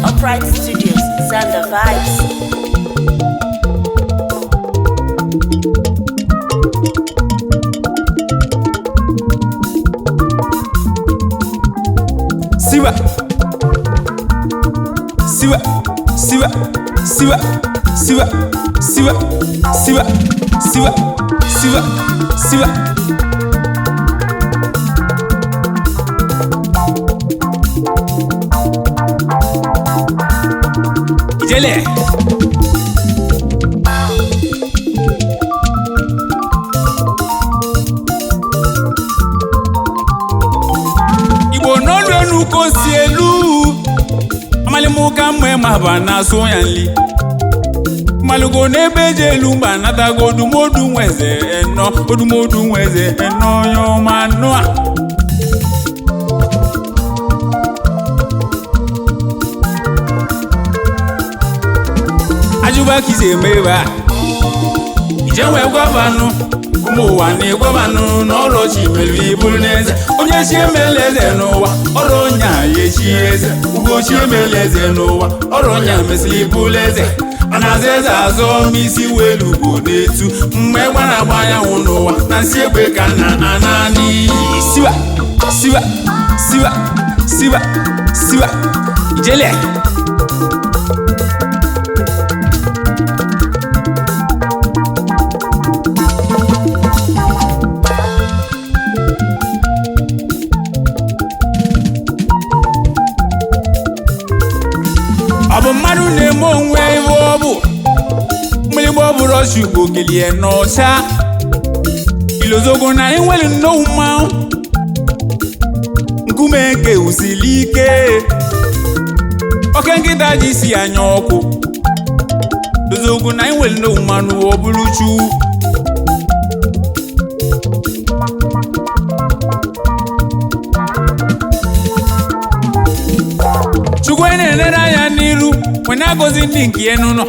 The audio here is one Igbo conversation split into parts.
Upright Studios, Xander Vibes. Siwa, siwa, siwa, siwa, siwa, siwa, siwa, siwa, siwa, siwa. Ijele. Igbo n'olu elu ka o si elu amalimuka mgbe ma ba na-asụ ya nli malugo n'ebe eji elu mgbe anatago odumodu nweze eno odumodu nweze eno onye ọma anụ a. Ajụba ka isi eme ebe a ije wee gwavanụ ụmụ ụwa na-egwavanụ n'ọrụ chi mere iburu n'eze onye chi emela eze n'ụwa ọrụ onye a ya echi eze ugochi emela eze n'ụwa ọrụ onye a mesịrị iburu eze a na-aza eze azọ ma isi welu ugo n'etu mgbe gbara agba anyanwụ n'ụwa na nsị egbe ka na ana n'iyi. Siwa, siwa, siwa, siwa, siwa, ijele. Ọ bụ mmadụ na-eme onwe iwe ọ bụ mgbịrịgba ọ bụrụ ọchị ugbo kelie n'ọcha ilozogo na enwere nnọọ mmanwụ nkume nke usili ike oke nkịta ji si anya ọkụ lozogo na enwere nnọọ mmanụ ọ bụrụ chu. Chukwu na-enere anya n'iru wee na-agọzi ndị nke ya n'ụlọ,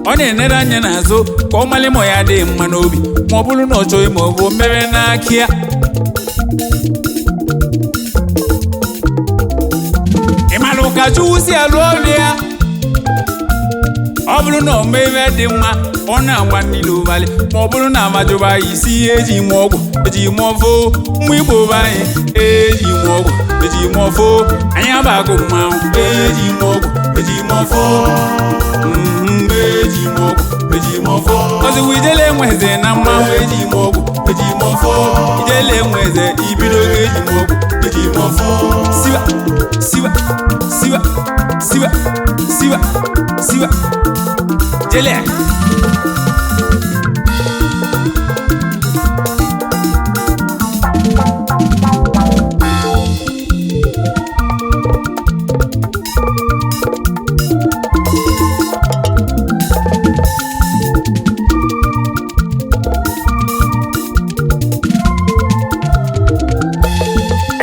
ọ na-enere anya n'azụ ka ọ malị ma ya adịghị mma n'obi ma ọ bụrụ na ọ chọghị ma ọ bụ mere n'aka ya. Ị mara ka Chukwu si alụ ọrụ ya? Ọ bụrụ na o mee ihe dị mma ọ na-agba niile ụbalị ma ọ bụrụ na amajụba ya isi ihe eji mụọ ọgwụ eji mụọ foo mmụ Igbo be anyị eji mụọ ọgwụ eji mụọ foo anyị abago mmanwụ eji mụọ ọgwụ eji mụọ foo eji mụọ ọgwụ eji mụọ foo ọzịwa ijele enweze na mmanwụ eji mụọ ọgwụ eji mụọ foo ijele enweze ibido eji mụọ ọgwụ eji mụọ foo. Siwa, siwa, siwa, siwa, siwa, siwa, jele.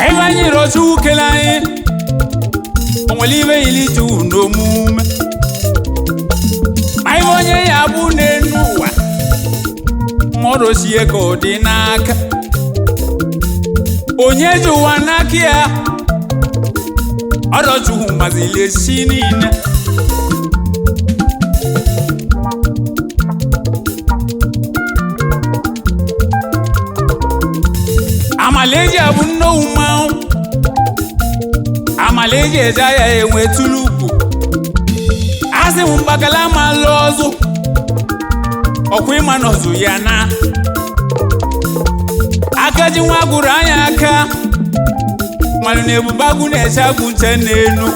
Ebe anyị rọcha ukele anyị o nwere ibe yiri iche n'omume ma ibe onye ya bụ n'enu ụwa ma ọ rochie ka ọ dị n'aka onye ji ụwa n'aka ya ọrọchukwu mazili esi niile. Amalaeji abụ nnowu mmanwụ amalaeji eje ahịa enwe tulu ugwu asị m mgbakala ma lụọ ọzụ ọkwa ịma n'ọzụ ya na aka ji nwa gwụrụ anya aka mmanụ na ebube agụ na-eche agụ nche n'elu.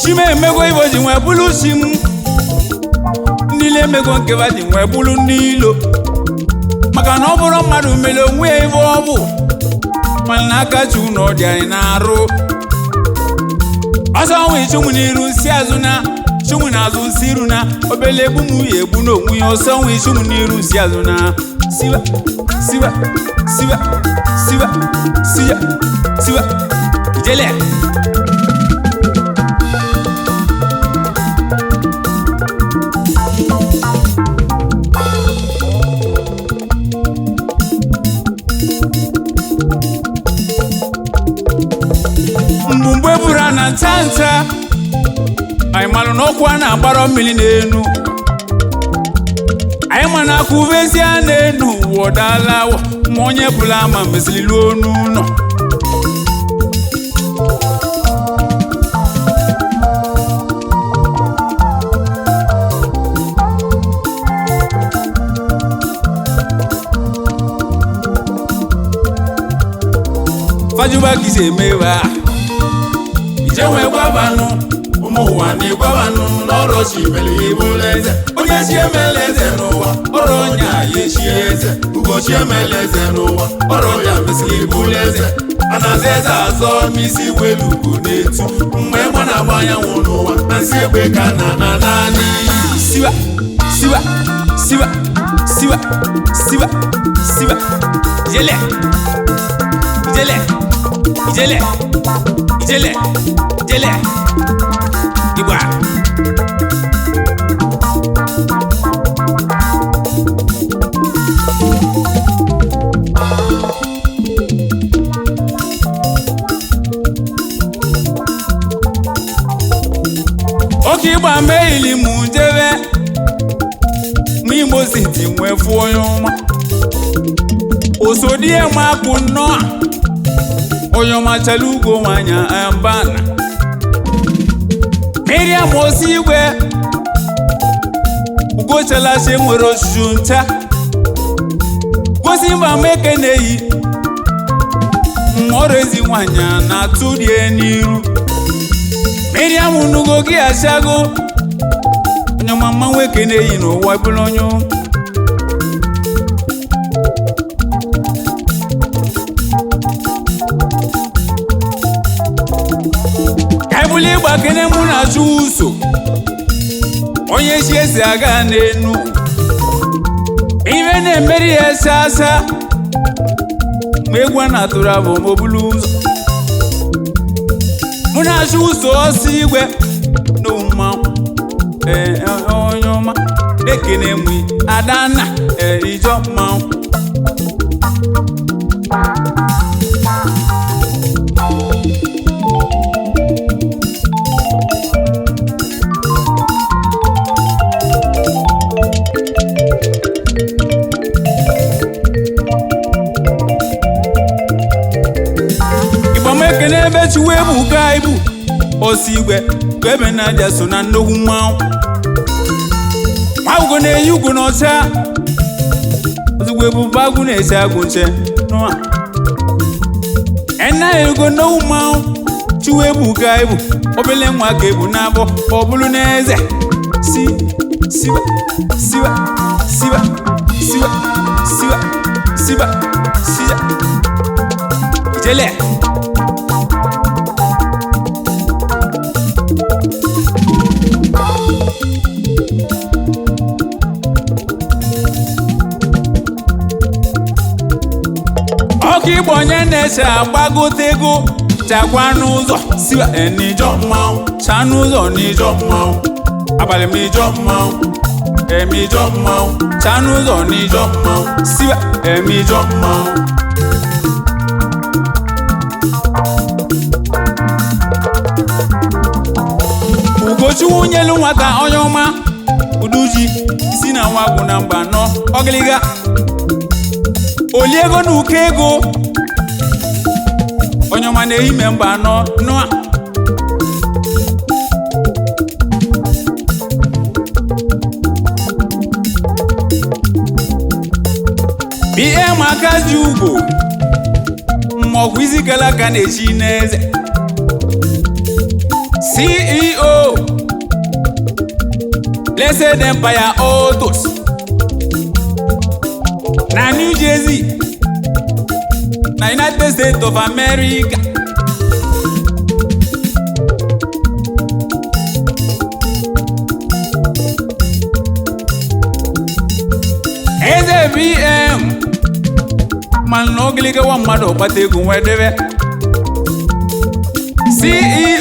Chima emego ibo ji nwee bụrụ chi m ndị na-emego nkeba ji nwee bụrụ ndị ilo maka na ọ bụrụ mmadụ mere onwe ya ibe ọ bụ mana aka chi na ọ dị anyị na-arụ ọsọ nwe chụmụ n'iru si azụ na chụmụ n'azụ nsi iru na obele egbu m ya egbu n'onwe ya ọsọ nwe chụmụ n'iru si azụ na siwa, siwa, siwa, siwa, siwa, siwa, ijele. ọkụ a na-agbara mmiri n'enu. Anyị ma na akụvezie n'enu ụwa ọdalawa, ma onye bụla ama mesịrị luo n'ụlọ. Fajuba ka isi eme wa Ije nwee gwabanụ ụmụ ụwa na-egwabanụ n'ọrụ chi mere ya ebula eze. Onye chi emela eze n'ụwa, ọrụ onye a ya echi eze. Ugochi emela eze n'ụwa, ọrụ ya mesịrị ebula eze. A na-aza eze azọ n'isi welu ugo na-etu. Mgbe nwa na-agba anyanwụ n'ụwa, na nsị egbe ka na na naanị. Siwa, siwa, siwa, siwa, siwa, siwa. Ijele, ijele, ijele, ijele, ijele. Igba. Oke ịgba meili mụ jebe ma Imo Steeti nwee fụọ onye ọma. Osodie makụ nnọọ onye ọma chala ugo nwanyị ambana. Miriam Osigwe ugochalachi nwere ozuzu ncha gosi mba meke na-eyi mmọrọ ezi nwanyị a na-atụ die n'iru. Miriam nugo gị achago onye ọma mma nwoke na-eyi n'ụwa bụrụ onye ọma. Ka anyị bụlụ ịgba kene mụ na achụ ụso onye chi esi aga n'enu ife na-emeri ya esa asa ma egwu a na-atụrụ abụ ma o bulu ụzọ. Mụ na-achụ ụso ọsọ igwe n'ụmụ ee onye ọma na-ekene mụ adanna ee ijọ mmanwụ. Igba m ekene ebe chiwe ebuka ibu osi igwe ka ebe na-aja so na nnukwu mmanwụ. Nwa ugo na-eyi ugo n'ọcha ozugbo ebube agụ na-eche agụ nche n'ụwa. Ena ego nnukwu mmanwụ chiwe ebuka ibu obele nwa ka ebu n'abọ ọ bụrụ n'eze si siwa siwa siwa siwa siwa siwa siya ijele. Ọkụ igbo onye na-eche agbagote ego chakwa n'ụzọ siwa n'ijọ mmanwụ chaa n'ụzọ n'ijọ mmanwụ abalị m ijọ mmanwụ emijọ mmanwụ chaa n'ụzọ n'ijọ mmanwụ siwa emijọ mmanwụ. Ugochukwu nyelu nwata onye ọma uduji si na nwa gwụ na mba nọ ọgịlịga oli ego na ụkọ ego onye ọma na-ehime mba anọ nụa. Ihe maka ji ugbo maọbụ isi gara aka na-echi n'eze. CEO Blessed Empire Autos na New Jersey na United States of America. Eze BM mana ogiliga nwa mmadụ kpata ego nwee debe. CEO